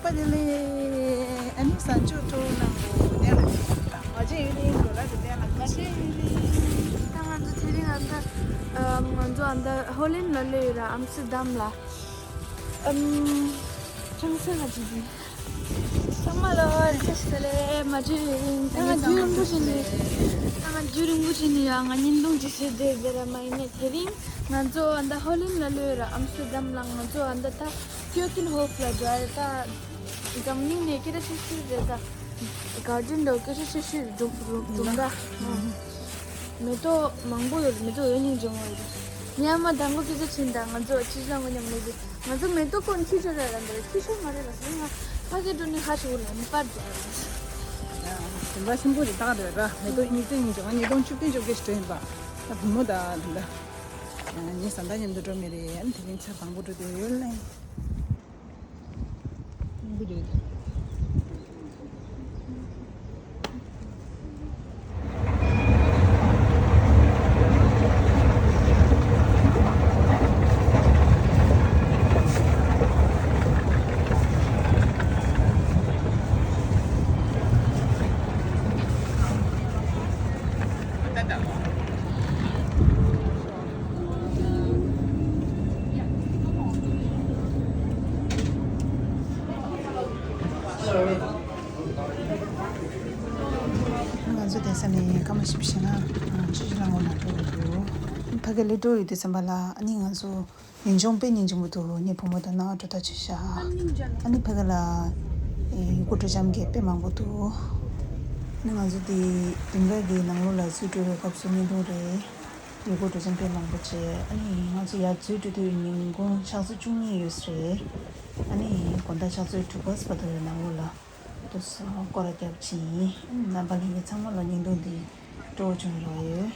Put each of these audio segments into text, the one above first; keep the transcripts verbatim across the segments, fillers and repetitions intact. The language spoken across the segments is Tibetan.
པ་དེ་ལས་ཨ་ནི་ས་འཇོག་ཐོག་ནང་དུ་བསྡད་ལ་དེ་དང་མ་བྱེད་ཡུན་རིང་འགྲོ་ལ་དེ་བསྡད་ལ་མ་བྱེད་ཡུན་རིང་། ད་ང་ཚོ་དེ་རིང་ཨ་ད་ང་ཚོ་ཨ་ད་ཧོ་ལན་ལ་ལོས་ར་ཨམ་སི་ཏར་ཌམ་ལ་ཨམ་ཅང་ས་ང་ཅི་ཅི། ཚང་མ་ལ་བཀྲ་ཤིས་བདེ་ལེགས། མ་བརྗེད་རིང་ད་ང་རྒྱུན་རིང་པོ་ཞིག་ནས་ད་ང་རྒྱུན་རིང་པོ་ཞིག་ནས་ཡང་ང་བརྙན་ཐུང་ཅིག་བྱེད་བསྡད་ཟེར་ར་མ་ཡིན་ནས་དེ་རིང་ང་ཚོ་ཨ་ད་ཧོ་ལན་ལ་ལོས་ར་ཨམ་སི་ཏར་ཌམ་ལ་ང་ཚོ་ཨ་ད་ད་ཀྱོ་ཀིན་ཧོབ་ལ་འགྲོ་ཡ་ད་འཛམ་གླིང་ནས་སྐད་གྲགས་ཆེ་ཤོས་རེད་ད། གར་ཌེན་འདྲ་སྐད་གྲགས་ཆེ་ཤོས་སྒྲུང་སྒྲུང་སྒྲུང་ད། མེ་ཏོག་མང་པོ་ཡོད་རེད། མེ་ཏོག་འོད་སྙིང་རྗེ་མོ་ཡོད་རེད། ངས་ཨ་མ་དང་པོ་སྐད་ཆ་དྲིས་ད་ང་ཚོ་ཕྱི་ལ་ངོ་མཉམ་ལས་ཀྱི་ང་ཚོ་མེ་ཏོག་ཀུན་ཁྱི་ཆོ་རེད་ལ་འདི་རེད། ཁྱི་ཆོ་མ་རེད་ལ་སོང་ང་ཕ་གི་འགྲོ་ནས་ཧ་ཞུ་ལ་མི་པར་རྒྱག་རེད། དེ་འདྲ་ཆེན་པོ་རེད་ད་རེད་ར། མེ་ཏོག་གཉིས་བརྩེགས་གཉིས་བརྩེགས་ང་ཉིས་སྟོང་བཅུ་བདུན་བཅོ་བརྒྱད་ཞིག་དྲན་ཡིན་པ། ད་བུ་མོ་ད་དེ་འདྲ། ངས་བཟའ་ཟླ་མཉམ་དུ་འགྲོ་མི་རེད། ཨ་ནི་དེ་རིང་ཆ་དང་པོ་འགྲོ་དུས་ཡོད་ལེ། ང་ཚོ་དེང་སང་ནས་སྐར་མ་བཞི་བཅུ་ཞེ་ལྔ་ཆུ་ཤུར་རླངས་འཁོར་ནང་འགྲོ་གི་འདུག་ཕ་གི་ལས་འགྲོ་ཡོད་དུས་ཙམ་པ་ལ་ཨ་ནི་ང་ཚོ་ཉིན་ཆུང་དཔེ་ཉིན་ཆུང་པོ་འདུག་ངའི་བུ་མོ་དང་ནང་འགྲོ་ཐག་ཆོད་ཤག་ཨ་ནི་ཕ་གི་ལ་ཡུལ་སྐོར་སྤྲོ་འཆམ་གྱི་དཔེ་མང་པོ་འདུག་ཨ་ནི་ང་ཚོ་དེ་དུང་དཀར་གྱི་ནང་ལོགས་ལ་འཛུལ་འགྲོ་བའི་སྐབས་སུ་བརྙན་ཐུང་རེད། ཡུལ་སྐོར་སྤྲོ་འཆམ་དཔེ་མང་པོ་བྱས། ཨ་ནི་ང་ཚོ་ཡར་འཛུལ་འགྲོ་དུས་ཉིན་གུང་ཕྱག་ཚོད་བཅུ་གཉིས་ཡོད་ས་རེད། ཨ་ནི་དགོང་དག་ཕྱག་ཚོད་དྲུག་པ་བར་དུ་ནང་ལོགས་ལ་དུ་སྐོར་ར་བརྒྱབ་ཕྱིན་ཡིན། རྣམ་པ་ལྷན་རྒྱས་ཚང་མ་ལ་བརྙན་ཐུང་འདི་སྤྲོ་བོ་བྱུང་རོགས་ཡོད།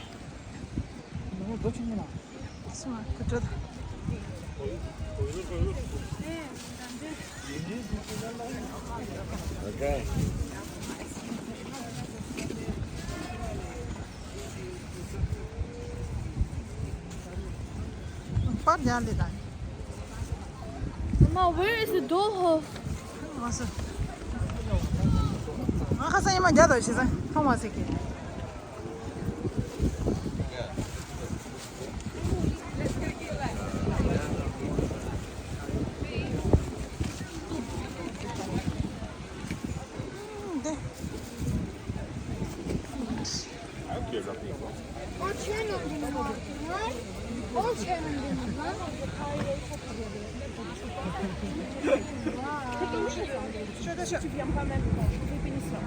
པར་རྒྱག་ལེ་དང་། Mama, where is the doll house? ང་ཁ་སང་ཉི་མ་རྒྱག་དོ་ཞེས་ཚང་མ་ཟེར་གི། འདི། All channel dinner, right? All channel dinner, right? Sure, sure. Tu viens pas même quand je fais pénis là.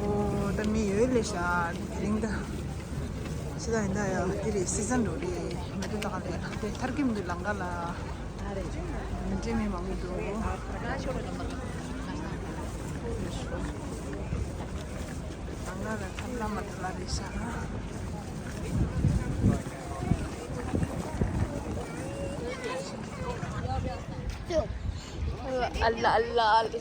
ཨོ། ད་མི་ཡོད་ལེ་ཤ་རིང་ད། ཕྱི་ཟླ་ཡིན་ད་ཡ་དེ་རེད། སི་ཛན་འགྲོ་རེད། མི་འདུག་ད་ག་ལེ་དེ་ཐར་གི་མི་འདུག་ལང་ཀ་ལ། མི་འདྲེ་མི་མང་པོ་འདུག་ལང་ཀ་ལ་ཐར་ལ་མ་ཐར་ལ་རེད་ཤག་ཨ་ལ་ཨ་ལ་ཨ་ལ།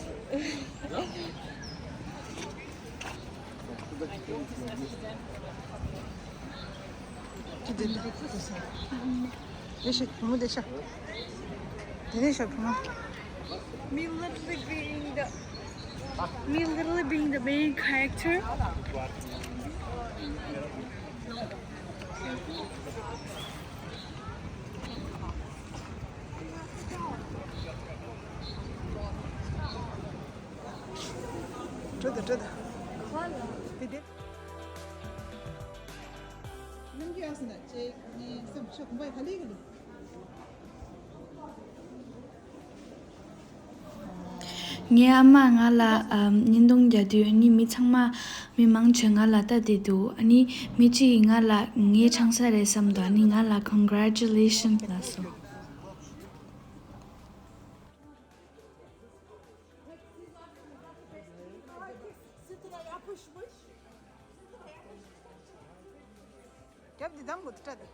Me literally being the, me literally being the main character. འགྲོ་དང་འགྲོ་དང་། དེ་དེ། ནམ་རྒྱུན་ཨ་སི་ན་ཅེ་ནི་སེམས་ཤོག་གུམ་པའི་ཁ་ལི་ག་ལི། ངའི་ཨ་མ་ང་ལ་ཨམ་བརྙན་ཐུང་རྒྱག་དུས་ཨ་ནི་མི་ཚང་མ་མི་མང་ཆེ་ང་ལ་ལྟ་བསྡད་འདུག་ཨ་ནི་མི་གཅིག་གིས་ང་ལ་ངའི་ཆང་ས་རེད་བསམ་འདུག་ཨ་ནི་ང་ལ་congratulations ལབ་སོང་། རྒྱབ་འདི་དང་གོ་ཏི་ཏྲ་དེ།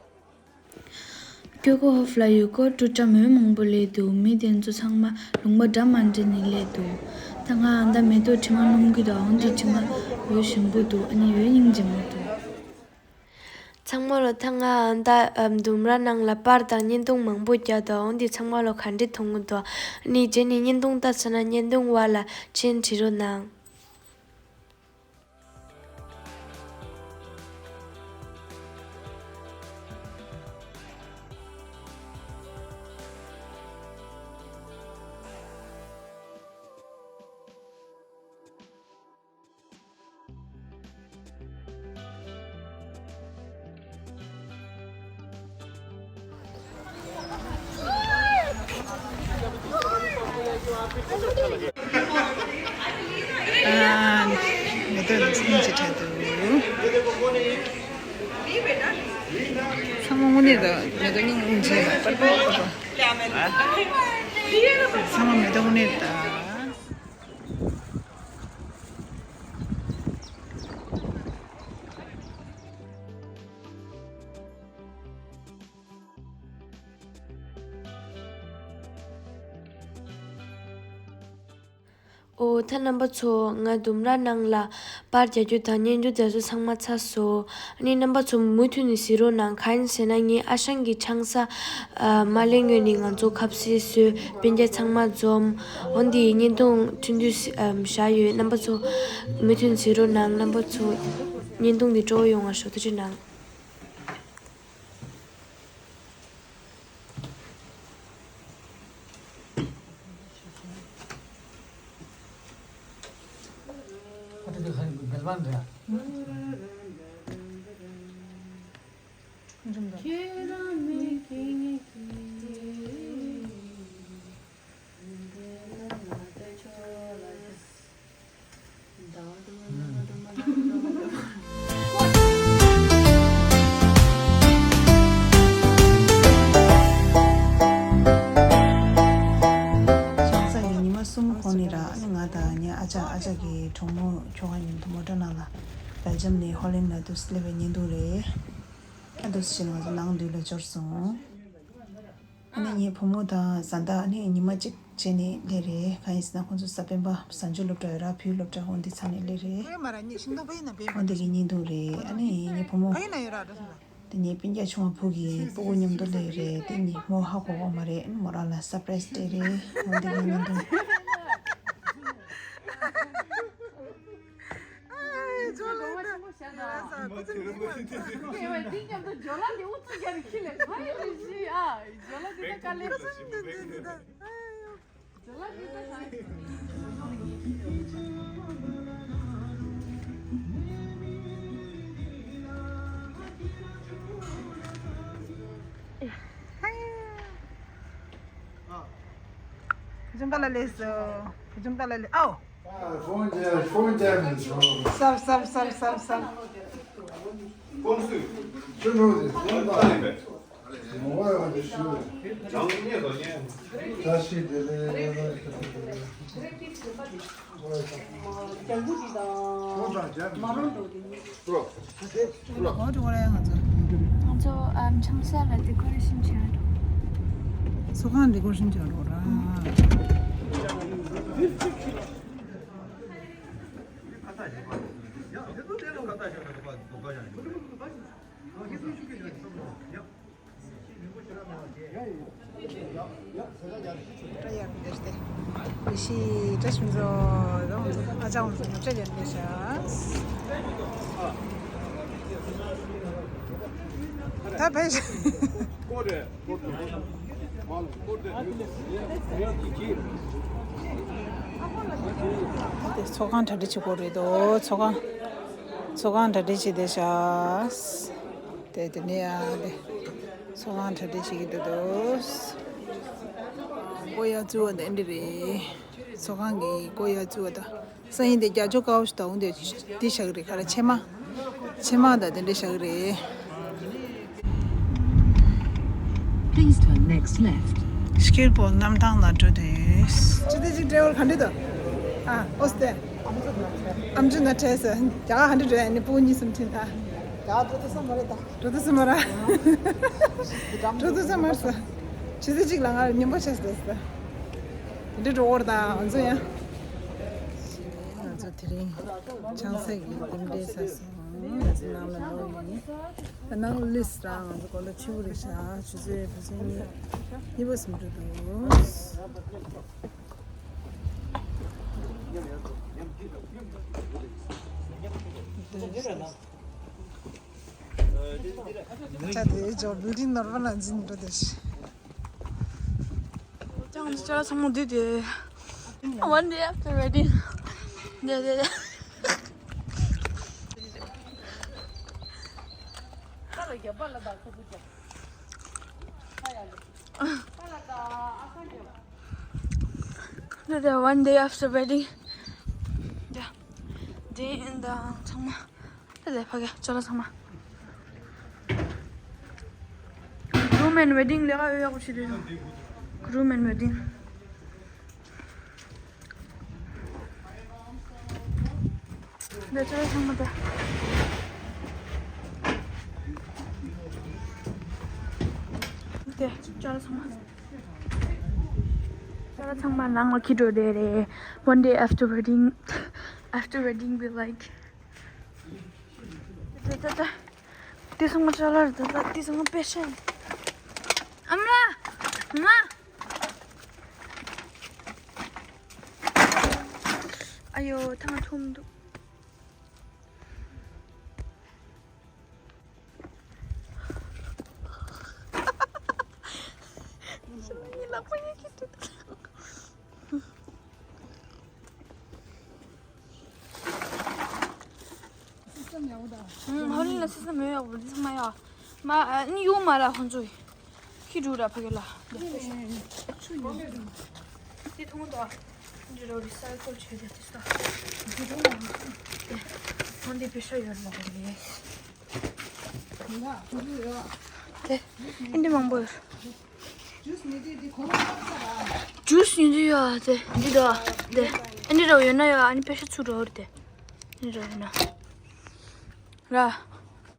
ཀྱོ་ཀོ་ཧོབ་ལ་ཡུལ་སྐོར་ཊུར་འདྲ་མོ་མང་པོ་སླེབས་འདུག་མི་དེ་ཚོ་ཚང་མ་ལུང་པ་འདྲ་མ་འདྲ་ནས་སླེབས་འདུག་ད་ང་ཨ་མདའ་མེ་ཏོག་དྲི་མ་སྣོམ་གི་འདུག་འོན་ཏེ་དྲི་མ་འོད་ཞིམ་པོ་འདུག་ཨ་ནི་འོད་སྙིང་རྗེ་མོ་འདུག་ཚང་མ་ལོ། ད་ང་ཨ་མདའ་ཨམ་ལྡུམ་ར་ནང་ལ་པར་དང་བརྙན་ཐུང་མང་པོ་རྒྱག་འདུག་འོན་ཏེ་ཚང་མ་ལོ་ག་འདྲ་མཐོང་གི་འདུག་ཨ་ནི་རྗེས་ནས་བརྙན་ཐུང་ལྟ་ཚར་ན་བརྙན་ཐུང་བར་ལ་མཆན་བྲིས་རོགས་གནང་། ཨ། མེ་ཏོག་ལ་སྙིང་རྗེ་དྲག་འདུག་ཚང་མ་དངོས་གནས་ད་མེ་ཏོག་སྙིང་རྗེ་ལ་པར་པར་པར་པར། ཚང་མ་མེ་ཏོག་དངོས་གནས་ད། ཨོ་ད་རྣམ་པ་ཚོ། ང་ལྡུམ་ར་ནང་ལ་པར་རྒྱག་རྒྱུ་དང་བརྙན་རྒྱུ་དེ་ཚོ་ཚང་མ་ཚར་སོང་། ཨ་ནི་རྣམ་པ་ཚོ་མུ་མཐུད་ནས་གཟིགས་རོགས་གནང་། གང་ཡིན་ཟེར་ན་ངའི་ཨ་ཞང་གི་ཆང་ས་ཨ་མ་ལེན་སྔོན་ནས་ང་ཚོ་ཁ་ཟས་བཟོས། སྤུན་ཀྱག་ཚང་མ་འཛོམས། འོན་ཏེ་བརྙན་ཐུང་འཕྲིན་དུས་ཨམ་བཞག་ཡོད། རྣམ་པ་ཚོ་མུ་མཐུད་གཟིགས་རོགས་གནང་། རྣམ་པ་ཚོ་བརྙན་ཐུང་འདི་སྤྲོ་བོ་ཡོང་བ་ཞུ་ཐུགས་རྗེ་གནང་། ཆང་ས་ཡི་ཉི་མ་གསུམ་གོང་ནས་ར། ཨ་ནི་ང་དང་ངའི་ཨ་ཅག་ཨ་ཅག་གི་གྲོགས་མོ་ཁྱོ་ག་གཉིས་མོ་ཊ་ནང་ལ་སྦེལ་ཇམ་ནས་ཧོ་ལན་ལ་དུ་སླེབས་པའི་བརྙན་ཐུང་རེད། ཨ་དུ་ཕྱིན་ང་ཚོ་ནང་དུ་ལ་འབྱོར་སོང་། ཨ་ནི་ངའི་བུ་མོ་དང་བཟའ་ཟླ་ཨ་ནི་ཉི་མ་གཅིག་བྱས་ནས་སླེབས་རེད། གང་ཡིན་ཟེར་ན་ཁོང་ཚོ་གཟའ་སྤེན་པ་གཟའ་མཇུག་སློབ་གྲྭ་ཡོད་ར། བོད་སློབ་གྲྭ་འོན་ཏེ་ཚང་མས་སླེབས་རེད། འོན་ཏེ་གི་བརྙན་ཐུང་རེད། ཨ་ནི་ངའི་བུ་མོ་དེ་ངའི་སྤུན་ཀྱག་ཆུང་བ་བུ་གི་སྤུ་གུ་མཉམ་དུ་སླེབས་རེད། དེ་ངའི་བུ་མོ་ཧ་གོ་གོ་མ་རེད། མོ་རང་ལ་སར་པ་རའི་སི་སྤྲད་རེད། འོན་ཏེ་གི་བརྙན་ཐུང་། བུ་ཆུང་ཀ་ལ་ལས་སོ། བུ་ཆུང་ཀ་ལ་ལས། ཨའོ། ཕོན་རྒྱག་ཕོན་རྒྱག་མི་ཆོག་སབ་སབ་སབ་སབ་སབ། ཕོན་སུས། ཁྱོད་ནོར་ཟིན་ཕོན་དང་ཡིན་པས། མོ་བ་ཡང་དེ་ཞུ། བཀྲ་ཤིས་བདེ་ལེགས། ང་ཚོ་ཨམ་ཆང་ས་ལ་ཌེ་ཀོ་རེ་ཤན་བྱས་འགྲོ། ཚོགས་ཁང་ཌེ་ཀོ་རེ་ཤན་བྱས་འགྲོ་ར། ཚོགས་ཁང་གྲ་སྒྲིག་བྱེད་དགོས་རེད་དོ། ཚོགས་ཁང་། ཚོགས་ཁང་གྲ་སྒྲིག་བྱེད་བསྡད་ཤག་དེ་དེ་ནས་ཡ་དེ་ཚོགས་ཁང་གྲ་སྒྲིག་བྱེད་ཀྱི་འདུག་དོ། སྒོ་ཡར་བཙུགས་པ་དེ་འདི་རེད། ཚོགས་ཁང་གི་སྒོ་ཡར་བཙུགས་པ་དང་། སང་ཉིན་དེ་རྒྱ་མཚོ་དཀར་པོ་ཞིག་དང་འོང་དེ་འདི་བཞག་རེད། ག་རེ་ཕྱེ་མ། ཕྱེ་མ་དང་དེ་འདྲ་བཞག་རེད། Please turn next left. སྐྱིད་པོ་གནམ་ཐང་ལ་འགྲོ་དུས། ཅི་སྟེ་ཅིག་འབྲེལ་བར་ག་འདྲི་དོ། ཨ་ཨོ་སྟེ། ཨམ་ཅོག་ན་བྲལ་ཟེར། རྒྱ་གར་ག་འདྲི་འགྲོ་ཡ་ནི་སྤུ་གུ་གཉིས་གསུམ་ཁྲིད་ད། རྒྱ་གར་འགྲོ་ཐུབ་ས་མ་རེད་ད། འགྲོ་ཐུབ་ས་མ་རེད། འགྲོ་ཐུབ་ས་མ་རེད་ཟེར། ཅི་སྟེ་ཅིག་ལ་ང་ཉན་པོ་བྱས་ཟེར་ཟེར། དེ་འདྲ་འགྲོ་བར་ད་ང་ཚོ་ཡང་། ང་ཚོ་དེ་རིང་ཆང་ས་གི་རྟེན་འབྲེལ་ཚར་སོང་། ང་ཚོ་ནང་ལ་ལོག་ཡིན། ད་ནང་ལིས་རང་ང་ཚོ་གོ་ལ་ཆུ་བོ་རེད་ཤག་ཆུ་ཚོད་བུ་ཚོད་གཉིས་གཉིས་པ་སུམ་འགྲོ་འདུག་ད་དེ་ཇོ་བིལ་ཌིང་ནོར་བ་ན་འཛིན་འགྲོ་དེ་ཤི། ཅང་ཅ་ཚང་མ་འདུས་ཏེ། One day after wedding. ད་ད་ད། ད་ད་one day after wedding. ད་དེ་ཡིན་ད་ཚང་མ། ད་ལས་ཕ་གི་ཅོ་ལ་ཚང་མ། Groom and wedding ལས་ཀ་ཡོད་ཡག་པོ་ཞིག་རེད། Groom and wedding. ད་ཅོ་ལ་ཚང་མ་ད། ད་ཅོ་ལ་ཚང་མ། ཅོ་ལ་ཚང་མ་ནང་ལ་འཁྱེར་འགྲོ་བསྡད་རེད། One day after wedding, after wedding be like. ད་ད་ད། དེ་ཚང་མ་ཅ་ལག་རེད་ད། ད་དེ་ཚང་མ་པེ་ཤ་ཡིན། ཨ་མ། ཨ་མ། ཨ་ཡོ་ཐང་ཐུམ་འདུག་ཧོ་ལི་ལ་སི་སི་མེད་ཡག་པོ་འདི་ཚང་མ་ཡག་མ་ཨ་ནི་ཡོང་མ་ལ་ཧོན་ཚོ་ཁྱི་འགྲོ་ར་ཕ་གི་ལ། དེ་མཐོང་དོ། འདི་རོ་རི་སའི་ཀལ་བྱས་ཏེ་དེ་ས། དེ་མཐོང་དོ། དེ་ཧོན་དེ་པེ་ཤ་ཡོད་མ་གོ་རེད། དེ་ཨིན་དེ་མང་པོ་ཡོད། ཇུས་ཉོ་དུས་ཡོད་དེ། འདི་དང་དེ་ཨ་ནི་རོ་ཡོད་ན་ཡོད། ཨ་ནི་པེ་ཤ་ཚུར་རོ་རེད་དེ། ཨ་ནི་རོ་ཡོད་ན་ར།